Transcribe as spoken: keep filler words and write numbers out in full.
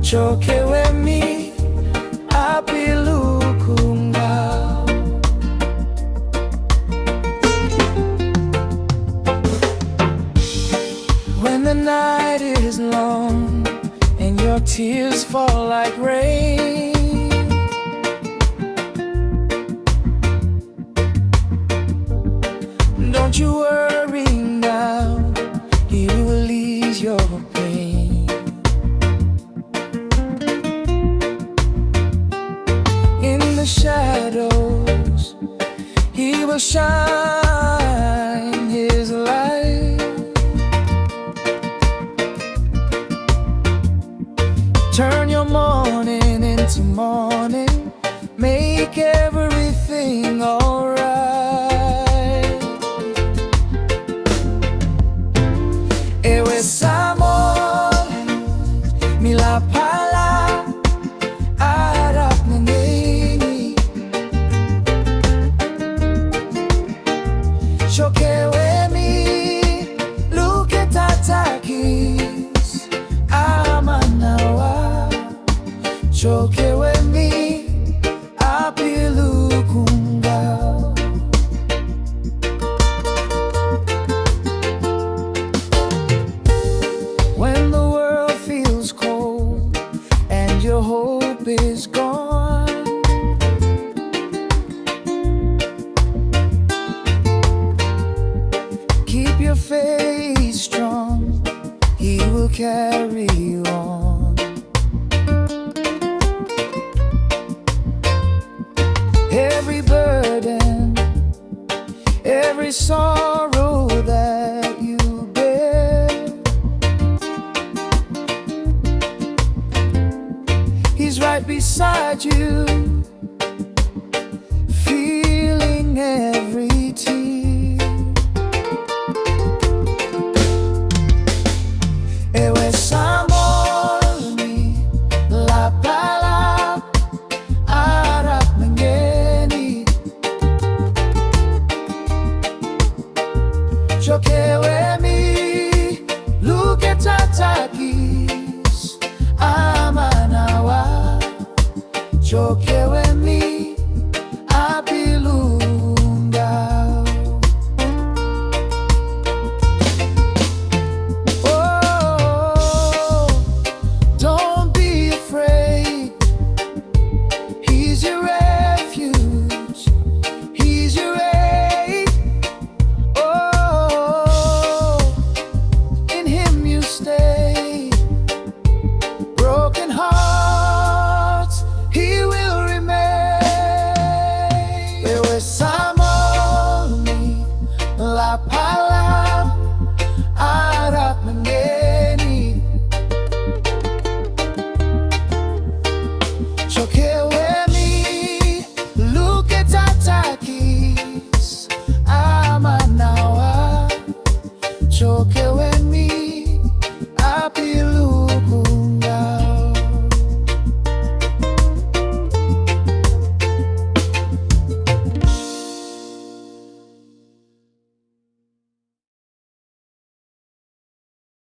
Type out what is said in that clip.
Chokkewe mi apilukungau. When the night is long and your tears fall like rain, don't you worry now, he will ease your pain. In the shadows, he will shine his light. Turn your mourning into morning, make everything alright. Ewe Samon mi lapalap arap ngeni. Chokkewe mi luketatakis amanaua. Chokkewe mi apilukungau. When the world feels cold and your hope is gone, keep your faith strong, he will carry you on. Every burden, every sorrow that you bear, he's right beside you, feeling every tear. Ewe Samon mi lapalap arap ngeni. Chokkewe mi luketatakis amanaua. Chokkewe mi apilungau. Oh, don't be afraid. He's your refuge. He's your aid. Oh, in him you stay. Broken hearts, he will remain. Ewe Samon mi lapalap arap ngeni. Chokkewe mi luketatakis amanaua. Chokkewe mi api